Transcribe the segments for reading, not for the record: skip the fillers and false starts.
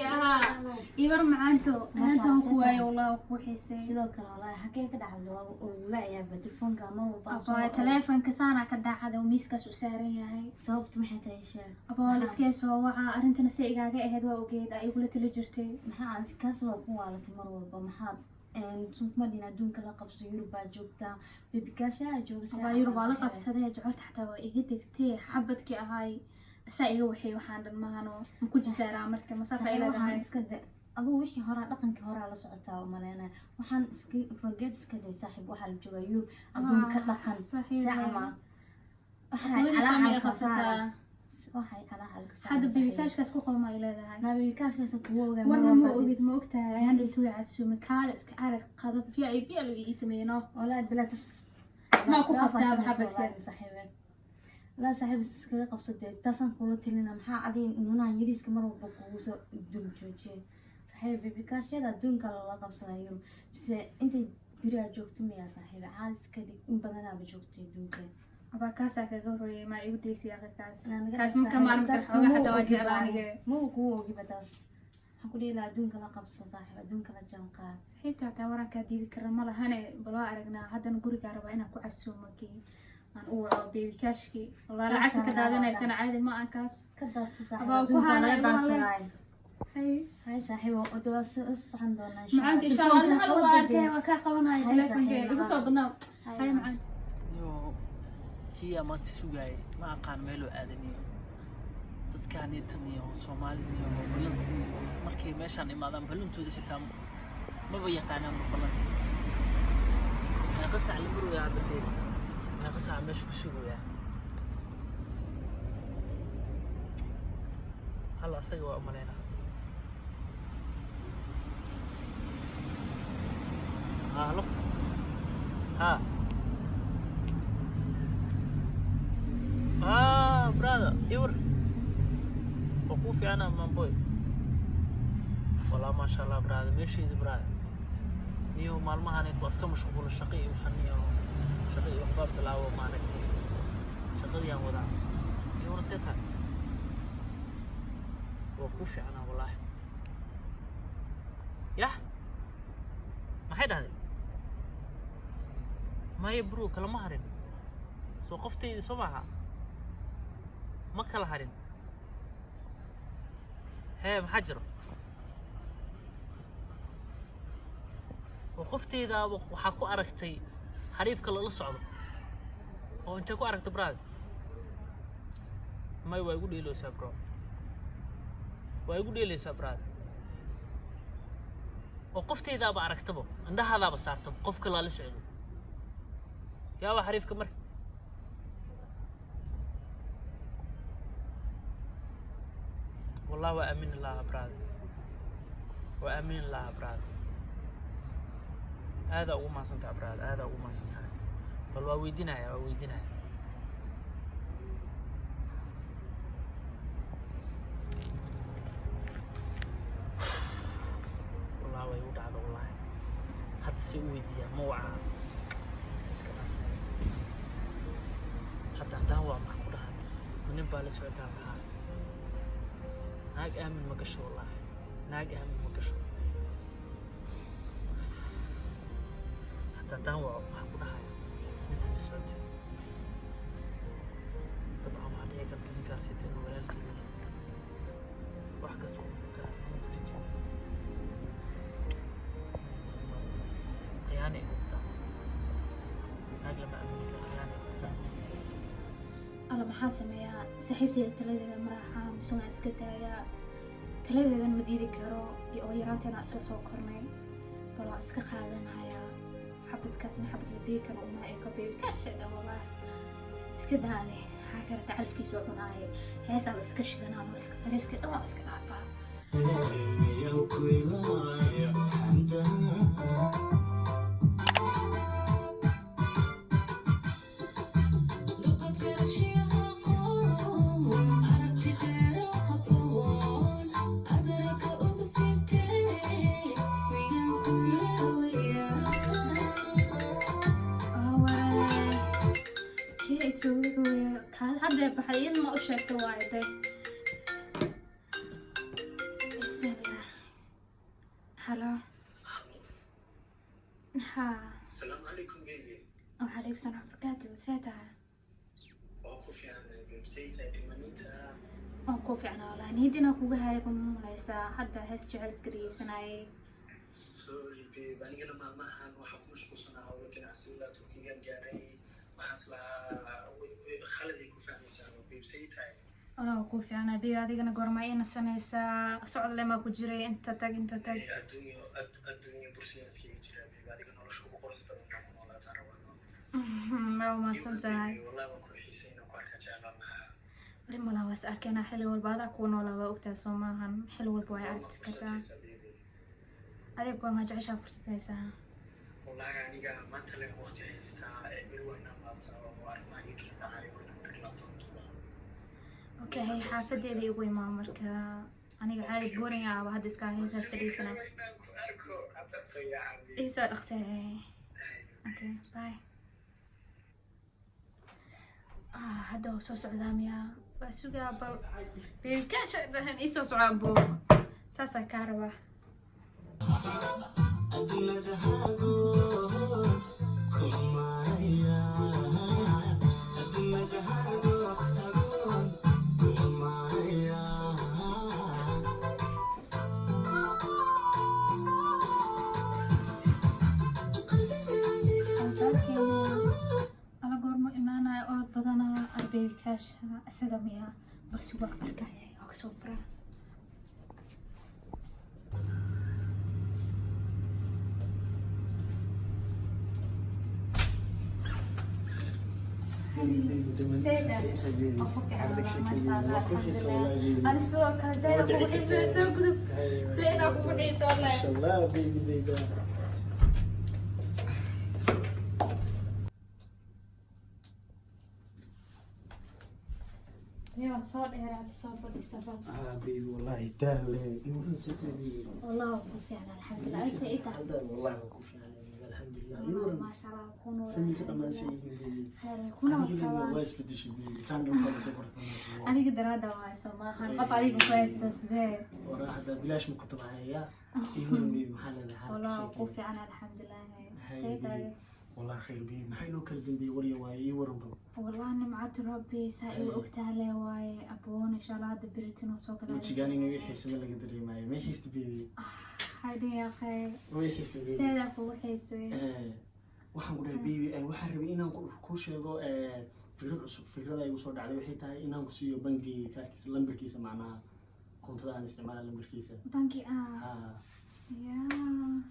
Yaa ibar macaanto. Masha Aanta Allah, ku waayo, wallah ku xiisay. Sidoo kale walahi, xagee ka dhacday? Waa lagula telefoonka mar walba aan soo Abaa, taleefanka saanaa ka daacada oo miiskaas u saaran yahay. Sababtu maxay tahay, sheeg? Abaa, waa la iskaga soo wacaa. Arrintana si igaaga ahayd waa ogeed, ay igula tali jirtay. Maxaa aad kaas waa ku waalatay mar walba? Maxaad sunkuma dhin adduunka la qabso? Yurub baa joogtaa, bebikaashaa jooga. Abaa, Yurub waa la qabsaday, jocorta xataa waa iga degtay. Xabadkii ahaay asaa iga waxay, waxaan dhan maahano ma ku jisaaraa marka ma saas ay waxaan leedahay? Iska da adugu, wixii horaa, dhaqankii horaa la socotaa maleyna. Waxaan iska forget, iska day saaxiib. Waxaa la joogaa Yurub, adduunka dhaqan. Saaxiib. Sacma waxay Hooyada saamay calaacalka qabsataa. saara, waxay calaacalka saara. Hadda bebikaashkaas ku qabo ma ay leedahay? Naa bebikaashkaas kugu ogaa mar Warna ma walba. Ogid, ma ogtahay, handhaytu way casuumay, kaale iska arag, qado VIP lagu ii sameeyno. Wallaahi bilaa tas. Ma ku qabtaa xabadka? Saaxiibe, walaahi saaxiib, iskaga qabsadee, taasaan kula talina. Maxaa adi nuunahan yariiska mar walba kugu soo dul joojiyay, saaxiib? Bebikaashyada adduunka loola qabsadaa Yurub mise intay beriyaa joogto miyaa? Saaxiibe, caadi iska dhig, in badanaaba joogtay adduunka. Abaa, kaasaa kaga horreeyay, maa igu daysay aqalkaas? Naa naga Kaas dhig marka saaxiib, maalin taas kaas xoogaa kuma xataa waa ogiba jeclaa aniga. aniga. Maba kugu ogiba taas. Waxaan ku dhihi lahaa adduunka la qabso saaxiib, adduunka la jaan qaad. Saaxiibta hataa warankaa diidi kara ma lahane, bal waa aragnaa. Haddana gurigaa rabaa inaan ku casuumo, kii aan u waco baby cashkii, walaa lacagta ka daadanaysana caadi ma aan kaas. Ka daadsa saaxiib. Abaa, ku Adduunka haana laga igu haleen. daadsanaayo. Hay. Hay saaxiib, oo waa la socon doonaa insha Macaanta, Allah. insha Allah. Telefoonka Hal waa qabada arkay dee. waa kaa qabanaya. Hay, Teleefonka saaxiib, igu soo macaan. danaa. Hay, hay macaan. macaanta. Yo, kiyaa maanta sugaayay, ma aqaan meeluu aadaniyo. Dadkaanitan iyo Soomaaliniyo ballantii markay meeshaan imaadaan, ballantooda xitaa maba yaqaanaanba ballantii. Meeqa saac la marooyaa hadda? Fiiri, meeqa saac meesha ku sugayaa? Hal asaga waa umaleynaa. Halo, ha. Ah, brother, iwar. Waa kuu fiicnaa, man boy. Walaa, maasha Allah, brother, meesheedi brother. Niyo maalmahan waa iska mashquulo, shaqo iyo waxaan iyo shaqo iyo waxbaa bilaabo maaragtay. Shaqadii aan wadaa. Iyo war, see tahay? Waa kuu fiicnaa wallaahi. Yah? Maxay dhahday? Maya bro, kalama harin. Soo qoftaydi soo maaha? Ma kala harin. Hee, maxaa jiro? Oo qofteydaaba waxaa ku aragtay xariifka lala socdo, oo intee ku aragtay, brother? May, waa igu dheeleysaa bro, waa igu dheeleysaa brother. Oo qofteydaaba aragtaba, indhahaadaaba saartaba qofka lala socdo. Yaaba xariifka marka. Wallah, waa aamini lahaa brother, waa aamini lahaa brother. Aadaa ugu mahadsantahay brother, aadaa ugu mahadsantahay. Bal waa weydiinaya, waa weydiinaya. Wallah way igu dhacda wallahi. Hadda si u weydiiyaa, ma wacaa? Iska dhaaf. Hadda haddaan waa maxaa ku dhahay? Ma nin baa la socotaa? Maxaa naag aamin ma gasho? Wallahi naag aamin ma gasho. Hadda haddaan waco, maxaa ku dhahaya? Ninaan la socotay, dabcan waxaa dhici karta ninkaasita inuu walaalkeeda yahay. Wax kasta uu noqon karaa mustaji. Khiyaano igu wadaa, naag lama aamini karo, khiyaano igu wadaa. Alla, maxaa sameeyaa? Saaxiibteyda taladeeda maraaxa mise waan iska daayaa? Taladeedan ma diidi karo iyo oo yaraanteena isla soo kornay. Bal waan iska qaadanayaa xabadkaasna, xabad la digi karo uma eko baby kaa sheega. Wallah iska daade, maxaa karata? Calafkiisa oo cunaaye, heesaa waa iska shidanaa, waa iska fariiska dhan, waa iska dhaafaa. Kee isugu wuxuu kaal hadda baxay, iyaduna u sheegta waaye day. Bismillah. Hello. Haa. Asalaamu calaykum, baby. Wacalaykum salaam barakaatu. See tahay? Waa ku fiican, babe. Say tahay dhimaniinta? Waan kuu fiicnaa walahi. Niyad inaan kuga hayo ma malaysaa? Hadda hees jecel iska dhegeysanayay. Sorry, babe, anigana maalmahan waxaa ku mashquulsanaa howlo ganacsi. Ilaa Turkigan gaaray. Waxaas lahaa khaladay ku fahmaysaa, babe. Say tahay? Walaa waan kuu fiicnaa, baby. Adigana goorma ii nasanaysaa? Socod lemaa ku jiray, inta tag, inta tag. Adduunyo adduunyo bursigan iskaga jiraa, babe. Adiga nolosha ugu quruxda badan inaa ku noolaataan rabaa. Waa umahadsan tahay. Wallahi waan ku xiisay, inaan ku arkaa jeclaan lahaa. Dhib malaha, waa is arkeenaa xilli walba. Adaa kuu noolaa, waa ogtahay, soo maahan? Xilli walba way Goorma arki fursad kartaa. haysaa, baby? Adiga goormaa jeceshaa fursad haysaa? Wallahi aniga maanta le waqti haystaa ee beri waa inaan laabtaa oo arrimaha ii kala dhacayo waa inaan ka laabto duuba. Okay, hay, xaafadeeda igu imaa marka. Aniga caadi boring ah hadda, iska heesaa iska dhegeysanaa. Inaan ku arko hadda soo yaacaa, baby. Ii soo dhaqsee. Okay, bye. Ah, hadda waa soo socdaa miyaa? Waa sugaa bal. Baby cash dhahan, ii soo socdaa bo. Saasaa kaa rabaa. Ala goormo imaanaya? Orod badanaa. Ar baby cash isaga miyaa? Balse waa arkaya, waa kasoo furaa. Ani sidoo kale zaid kugu xiisay. Soo gudub, zaid kugu xiisay wallahi. Mashallah, baby baby. Yaa soo dheeraad, soo fadhiisaba. Ah, baby, wallahi daal iwaran sidii. Wallah waa ku fiican, alxamdulilah. Ay, see ita? Wallahi waa ku fiican, alxamdulilah. Iwaran? Maasha Allah, ku nool. Familka dhammaan say yihiin, baby? Khayr ku nool Adigana qabaan. waa isbedeshay, baby. Saan dhan kala soo kortay. Aniga daraada waay, soo maahan? Qof adiga ku haysta sidee? Waraa hadda bilaash ma ku tabahaya. Iwaran, baby, maxaa leedahay? Wallah waa ku fiican, alxamdulilah. Hay, see baby. tahay? Wallahi khayr, baby. Maxay noo kala dambeeyay warya waaye? Iwaran bal. Wallah nimcatu rabbi saa igu ogtahay le waaye aboon. Insha Allah hadda beritinoo soo galaa. Wejigaan inay xiisada laga dareemayo. Ma xiista, baby? Haydhi yaaqee. Ma xiista, baby? Seedaa kugu xiisay. Waxaan ku dhahay, baby, waxaan rabay inaan kuu sheego fikrad cusub. Fikrada igu soo dhacday waxay tahay inaan ku siiyo bangiga kaarkiisa, lambarkiisa, macnaha koontada aan isticmaala lambarkiisa. Bangi ah? Ha. Yaa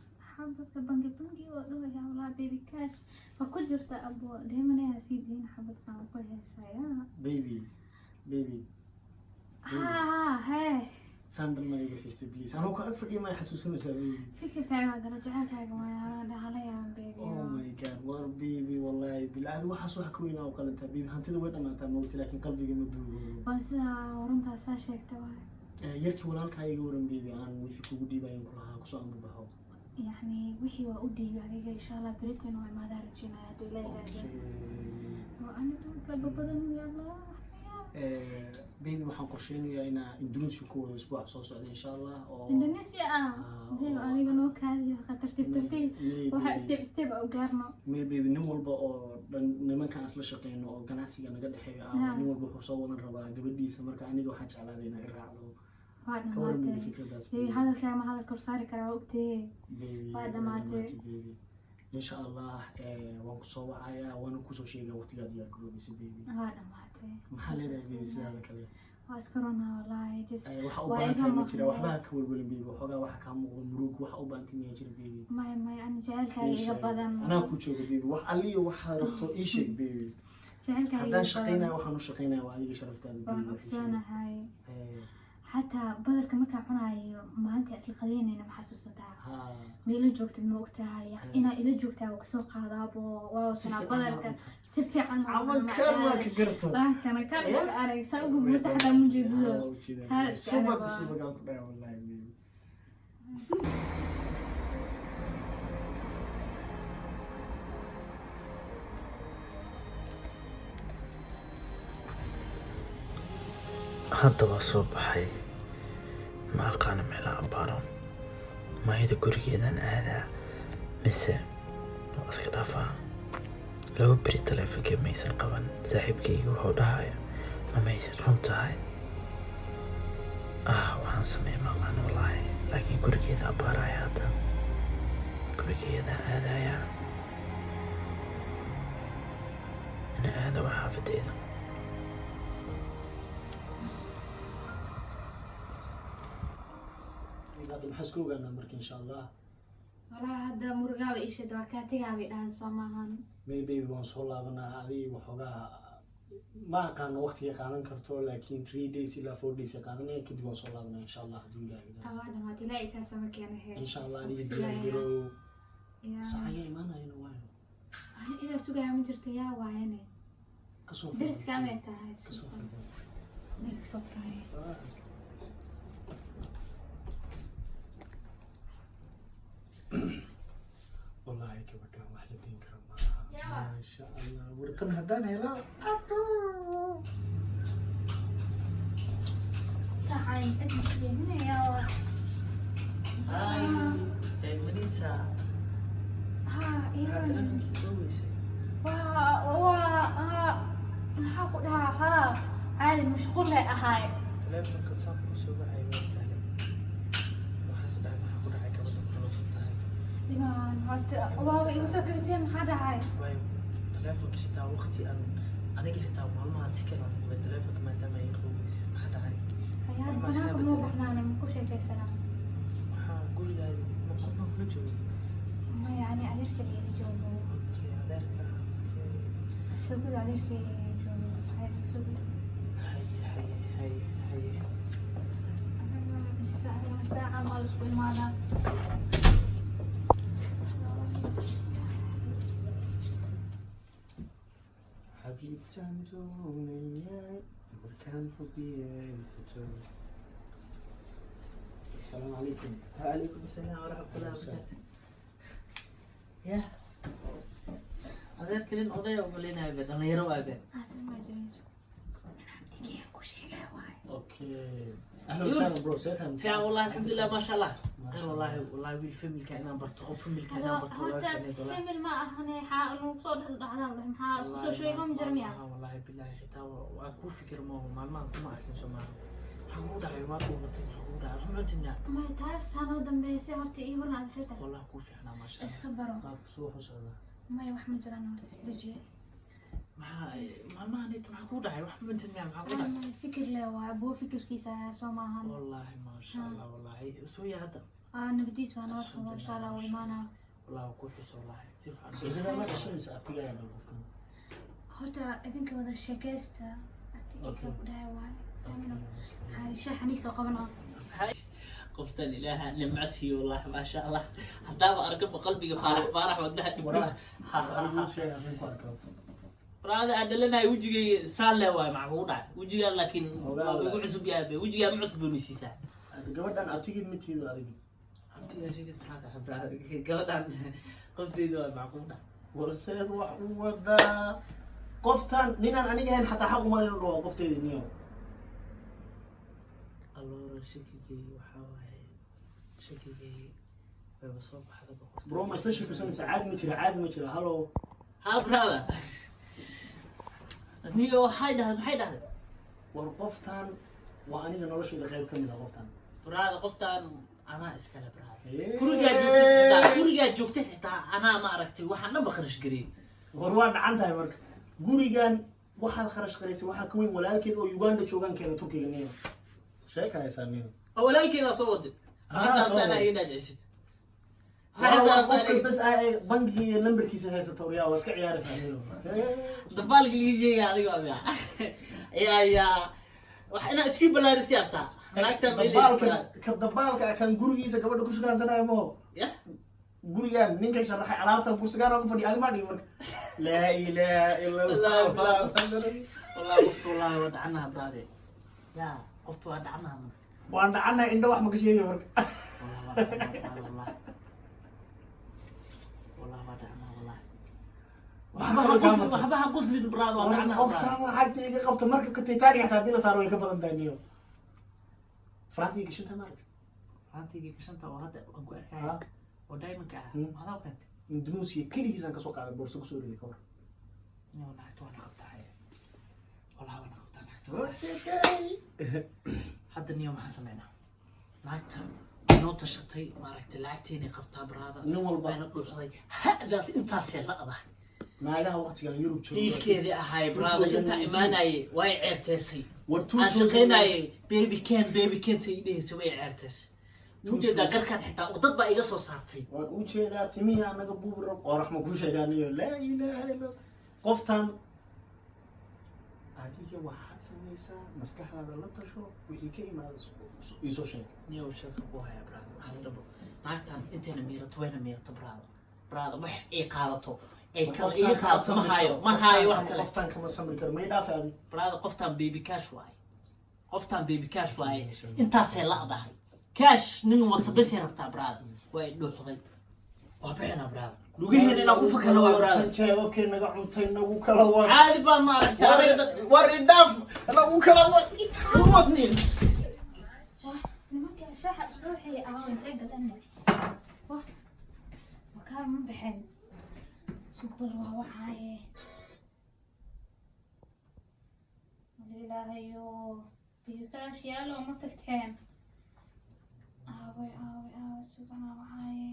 xabadka bangi bangi oo dhawaya. Wallah baby cash waa ku jirta abo dheemanaya, sii deyn xabadkan ku heesaya. Baby, baby. Haa, hee. Saan dhan ma igu xiistay? Please, anoo kaa fadhiya ma xasuusanaysaa, baby? Fikirkaaga waa gala, jecelkaaga waa hala yaaban, baby. Oh my God, war baby, wallahi bil waxaas wax ka weyn aa u qalantaa, baby. Hantida way dhamaataa moogta, laakiin qalbiga ma duugo. Waa sida runtaa saa sheegta waay. Yarkii walaalkaa iga waran, baby, aan wixii kugu dhiibayan kulahaa kusoo ambabaxo. Yacni wixii waa u dhiibay adiga. Insha Allah beritin waa imaadaa rajeynaya hadduu ila yidhaahdo. Waa aniga laba badan ya Allah. Baby, waxaan qorsheynayaa inaa Indonesia ku wado isbuuca soo socda, insha Allah, oo Indonesia ah? Ah, baby, adiga noo kaadiyo tartiib tartiib. Maybe. Waxa step step u gaarno. May baby, nin walba oo dhan nimankaan isla shaqeyno oo ganacsiga naga dhexeeyo ah, nin walba wuxuu soo wadan rabaa gabadhiisa. Marka aniga waxaan jeclaaday inaa i raacdo. Waa Ka waran, baby, dhamaatay. fikradaas? Baby, hadalkaaga ma hadal kor saari karaa, waa ogtee. Baby, waa dhamaatay. Baby, insha Allah waan kusoo wacayaa, waana kusoo sheegaya waqtigaa diyaar garoobayso, baby. Waa dhamaatay. Maxaa leedahay, baby, sidaada kale? Waa iska runaa wallahi, just Waxa u waa baahan iga tahay ma jira? maqneed. Waxba ha ka welwelin, baby. Waxoogaa waxa kaa muuqda murug. Waxa u baahan tahay miyaa jira, baby? May may, ani jecelkaaga Ii iga sheeg. badan. Anaa ku jooga, baby. Wax alliyo waxaa rabto ii sheeg, baby. Jecelkaaga Haddaan iga badan. shaqaynaya, waxaan u shaqaynaya waa adiga sharaftaada, baby. Waan Wax ii sheeg. ogsoonahay. Xataa badarka markaan cunaayo maalinta isla qadaynayna, ma xasuusataa? Ha. Ma ila joogtid, ma ogtahay inaa ila joogtaa? Waa kasoo qaadaabo, waa wasanaa fiican. Badarka Waa cuntaa. si fiican waa Ama cunaa. kan waa ka garta. Waa kana kal iska arag, saa ugu buurta xataa ma jeedido. Kaal iska arag Subag waa. Subagaan ku dhahay wallahi, baby. Hadda waa soo baxay, ma aqaano meelaha abaaro. Maayada gurigeedaan aadaa mise waa iska dhaafaa? 2 beri taleefonkii maysan qaban. Saaxiibkayga wuxuu dhahaya amaysan run tahay. Ah, waxaan sameey maqaan wallaahi, laakiin gurigeeda abbaaraya hadda. Gurigeeda aadaya, ina aada waa xaafadeeda. Hadda maxaa isku ogaanaa marka, insha Allah? Walaa hadda murugaaba iishada waa kaa tegaabay dhahan, soo maahan? May baby, waan soo laabanaa. Adii waxoogaa ma aqaano waqtiga qaadan karto, laakiin 3 days ilaa 4 days ay qaadanaya. Kadib waan soo laabanaa, insha Allah, hadduu Ilaahay yidhaahdo. Waa dhamaad, ilaa ikaasama keenahe. Insha Allah, adiga Sugaya. diyaar garow. Yaa. Sacaya imaanayana waayo. Ani idaa sugaya ma jirta, yaa waayane? Kasoo Deriska amay tahay? Kasoo furgo. Ninka kasoo furaya. Wallahi gabadhan wax la deyn karo maaha, maasha Allah. Wartan haddaan helaa. Saxayn cid masugeeninaya waa. Hi, Manita. Ha. Maxaa Iyo taleefonkii soo weysay? Waa maxaa ku dhahaa, haa, caadi mashquul lay ahaay. Taleefonka saan kuu soo wacay waa taale. Waxaas dhahay, maxaa ku dhacay gabadha, ku xanuunsan tahay? Dhimaan horta waaba igu soo kalisay, maxaa dhacay? Waayo taleefonka xitaa waqti aan aniga xitaa maalmahan si kale aan noqday taleefonka maadaama ay qowgeysay. Maxaa dhacay? Hayaad banaanka muu baxnaanay, ma ku sheekaysanaa? Waxaa gurigaadi ma qofna kula joogay? Maya, ani adeerkay ila joogo. Okay, adeerka, okay. Sugud adeerkay joogo, waxaa iska sugud. Haye, haye, haye, haye. Saaca maa la isku imaadaa? Xabiibtaan doonayay markaan xubiyay kuto. Asalaamu calaykum. وعليكم السلام ورحمة الله وبركاته. يا adeerka nin odaya umaleynaya be, dhalinyaro waa be. Aadan ma jirayso abdigeya ku sheegaa waay. Okay, ahlan wasahlan bro, seetan? Fiican wallahi, alxamdulilah, maasha Allah, khayr wallahi. Wallahi wiil familka inaan barto, qof familka inaan barto wallahi Horta fiicneed wallahi. Famil ma ahane, xaa nagu soo dhexdhexdaan leh, maxaa isku soo sheego ma jira miya? Wallahi billahi xitaa waa kuu fikir maaho, maalmahan kuma arkin soo maaha. Maxaa kugu dhacay? Waa dhuumatay, maxaa kugu dhacay? Waxma cuntinaa? Maya, taas hanoo dambeysay. Horta ii warna aad seta. Wallahi kuu fiicnaa, maasha Allah. Iska baro. Qaabku suu wuxuu socdaa? Maya, wax ma jiraan, horta isdejiye. Maxaa maalmahan inta maxaa kugu dhacay? Wax ma cuntin miya? Maxaa kugu dhacay? Maya, fikir leh waa aboo, fikirkiisa ayaa soo maahan. Wallahi maasha Allah, wallahi soo yaa hadda. Aa, nabadiis waa nabad qabo, insha Allah wuu imaanaa. Wallahi waa kuu xiso, wallahi si fiican. Eedada ma dhashay mise abtiga ayaa dhalay qofkan? Horta idinka wada sheekaysta, abtigeyka ku dhahay waay. Aamino shaaxanii soo qabanaa. Qoftan ilaaha nimco siiyo wallahi, maasha Allah. Haddaaba arkaba qalbiga faarax faarax, wadnaha dhib. Waraa adigu sheeg arrin ku arkato. Waraada aan dhalanahay wejigayga saan le waay, maxaa kugu dhacay wejigaan? Laakiin Ogaa. waa igu cusub yahay be, wejigaa ma cusboonaysiisaa? Gabadhan abtigeed ma tiido adiga? Abtigaa sheegis maxaa tahay, brother? Gabadhan qofteyda waay, maxaa kugu dhacay? Warseed wax u wadaa qoftan ninaan aniga ahayn xataa xaq uma leh inuu dhaho qofteeda niyo. Alloora, shakigay waxaa waaye, shakigay wayba soo baxdaba qofta. Bro, ma isla sheekaysanaysa? Caadi ma jira, caadi ma jira. Hallo. Ha brother, niyo waxay dhahday, maxay dhahday? War qoftan waa aniga noloshayda qayb ka mid ah qoftan. Brother, qoftan anaa iskale, brother. Hey. Gurigaa joogtay xitaa, gurigaa joogtay xitaa anaa, ma aragtay, waxaan dhanba kharash gariyey. War waa dhacan tahay marka. Gurigan waxaad kharash qaraysay waxaa ka weyn walaalkeed oo Uganda joogaan keena Turkiga niyo. Sheeka haysaa niyo. Oo walaalkay baa soo waday? Anaa Waxaad soo rabtaa inaa waday. ii dhaajicisid? Waa qofka bes ah ee bangiga iyo nambarkiisa haysata. Waryaa, waa iska ciyaaraysaa niyo. Dabaalka lii sheegaya adiga waa miya? Yaa wax inaa iskii ballaarisi artaa naagta. Dabaalka ka dabaalka kan gurigiisa gabadha ku shukaansanaya maho? Ya. Gurigan ninkan sharaxay alaabtan kursigaan ku fadhiya adi maa dhigi marka. Laa ilaaha ila Allah. Wallahi qoftu, wallahi waa dhacanaha, brother. Ya qoftu waa dhacanaha marka. Waan dhacanahay, indho wax ma ka sheegi marka. Wallahi waa dhacanaha, wallahi wallahi waa dhacanaha, wallahi. Maxaa kaloo kaa martay? Waxba ha quslin, brother, waa dhacanaha, brother. Qofkan lacagta iga qabto, markabka Titanic xataa haddii la saaro way ka badan tahay niyo. Faraantii gashantaa maaragta. Farantigii gashanta oo hadda aan ku arkaya Ha? oo diamondka ah. Maxaad u keentay? Indonesia keligiisaan kasoo qaaday, boorso kusoo riday, ka war. Inuu lacagta waana qabtaa, walaa waana qabtaa lacagta. Hadda niyo maxaan sameynaa? Lacagta inoo tashatay, maaragtay, lacagteenay qabtaa, brother. Nin walba Wayna dhuuxday hadaas, intaasee la'dahay. Naagaha waqtigan Yurub jooga Iilkeedii ahaay, brother, intaa 2019. imaanayay way ceerteysay. War Aan 2000 shaqaynayay, "Baby can, baby can," say idhehaysa, way ceerteysay. Ujeedaa garkaan xitaa dad baa iga soo saartay. Waan u jeedaa timihii anaga buubi rab oo raxma kuu sheegaaniyo. Laa ilaaha illa qoftan. Adiga waxaad samaysaa, maskaxdaada la tasho, wixii ka imaada iisoo sheeg. Niyow, sheeka ku haya, brother, waxaas dhabo naagtan intayna miirato, wayna miirato, brother. Brother, wax ay qaadato ay kala iga qaadato ma hayo, ma hayo wax kale. Qoftan kama samri karo, may dhaafi adi. Brother, qoftan baby cash waaye, qoftan baby cash waaye, intaasay la'dahay. Cash nin wata besay rabtaa, brother. Waa i dhuuxday, waa bixinaa, brother. Lugaheena inaan ku fakano waa, brother. Tan jeebabkay naga cuntay, nagu kala war. Caadi baan, maaragtay, anaga War idhaaf, nagu kala war. Wadnin. Nimanka shaaxa isdhooxay aaway, maxay gadanne? Wah, wakaa ma baxeen? Sugbal waa waxaaye. Ilaahayo, biyokaash yaalo ma tagteen? Aaway, aaway, aaway? Suganaa waxaaye.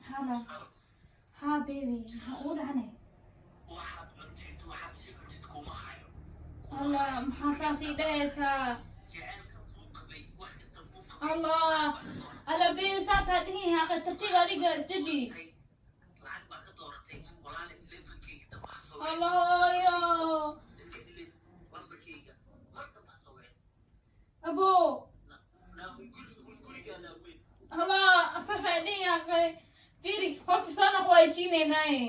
Hello, haa baby, maxaa kugu dhacanay? Allah, maxaa saas ii dhahaysaa? Allah alla, baby, saasaa dhihin haqa. Tartiib, adiga isdeji. Allah yo abo. Allah, saasaa dhihin haqa. Fiiri horta, soo noq, waa heshiineynaaye.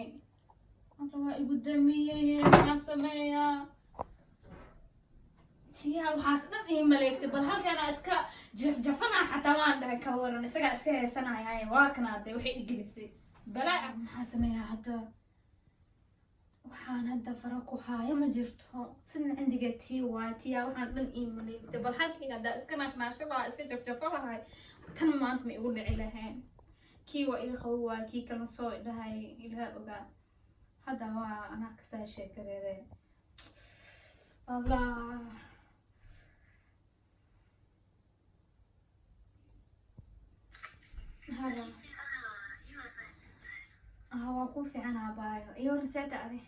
Allah, waa igu damiyey, maxaa sameeyaa? Tiyaa waxaas dhan ii maleegtay. Bal halkaana iska jafjafanaa xataa waan dhahay, ka waran isagaa iska heesanayaaye. Waa kana dee waxay igelisay balaa. Maxaa sameeyaa hadda? Waxaan hadda fara ku haayo ma jirto. Sidna cindiga tii waay, tiyaa waxaan dhan ii maleegtay. Bal halkayga haddaa iska naashnaasho lahaa, iska jafjafo lahay, tan maanta ma igu dhici lahayn. Kii waa iga qabo waay, kii kalena soo dhahay. Ilaha ogaa. Hadda waa anaa kasaa sheekadeede. Allah. Hada. Ah, waa ku fiican abaayo. Iyo waran, seeta adi?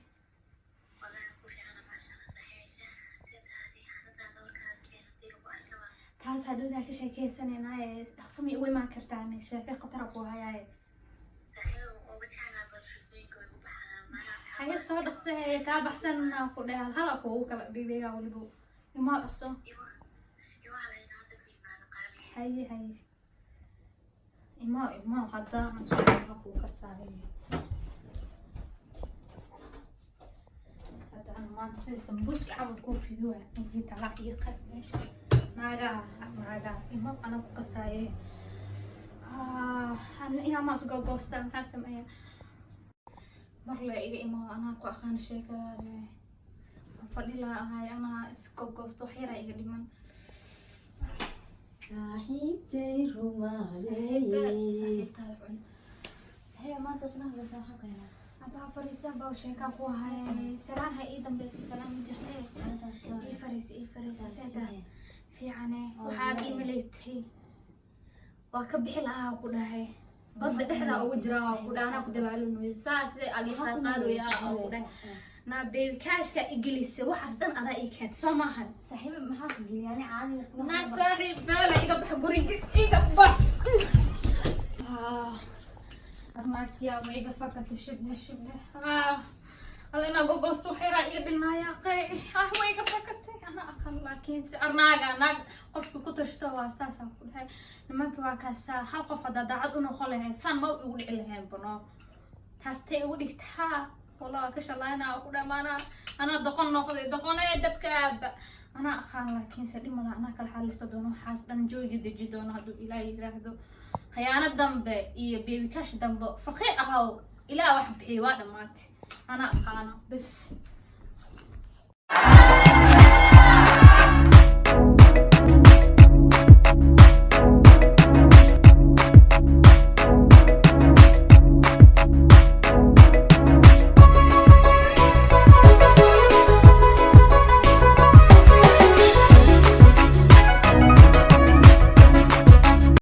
Taas hadhowdaa ka sheekeysanaynaye. Dhaqso ma igu imaan kartaa? Sheeke khatara ku hayaaye. Haye, soo dhaqsaheye, kaa baxsanna ku dheh. Hala kuugu kala dhigdhigaa weliba. Imaa dhaqso. Haye haye, imaa imaa hadda aan soo kuu kasaaye. Hadda aan maanta sida sambuuska camal kuu fiduwa intii talac iyo qad meesha. Naagaa naagaa, ima anaa ku kasaaye. Inaa maas gogoostaa. Maxaa sameeya? Marle iga imo, anaa ku aqaana sheekadaade. Waan fadhi lahaa, anaa isgogoosto, wax yaraa iga dhiman. Saaxiibtay rumaadeeye. Saaxiibtaada cun. Saaxiiba, maanta isna hadlaysa, waxaan keenaa. Abaa, fariisa baa sheekaa ku ahay. Salaan ha ii dambeysa, salaan ma jirte. Ii fariisa, ii fariisa. Seeta fiicane? Waxaad ii maleegtay waa ka bixi lahaa ku dhahay. Badda dhexdaa ugu jiraa waa ku dhahay, anaa ku dabaalinayo saas alii qaadqaadaya ku dhahay. Naa baby cashka igelisay, waxaas dhan adaa ii keentay, soo maahan? Saaxiiba, maxaa ku geliyay? Ani caadi kula Naa saaxiib, beela iga bax, guriga iga bax. Armaagtiyaa ma iga fakatay? Shibne shibne. Alla, inaa gogosto wax yaraa iga dhinaaya qey. Ah, way iga fakatay, ana aqal. Laakiinse arnaaga naag qofka ku tashto waa saasaan ku dhahay. Nimanka waa kaasaa. Hal qof haddaa daacad u noqon lahayn, saan ma igu dhici lahayn bano. Taas tay igu dhigtaa, wallah waa ka shalaynaa ku dhamaanaa. Anaa doqon noqday, doqonee dabka aaba anaa aqaan. Laakiinse dhib malaha, anaa kala xalisa doono waxaas dhan, joogi deji doono hadduu Ilaah yiraahdo. Khiyaano dambe iyo baby cash dambe, faqiir ahaw, Ilaah wax bixiyo, waa dhammaatay. Anaa aqaano bes.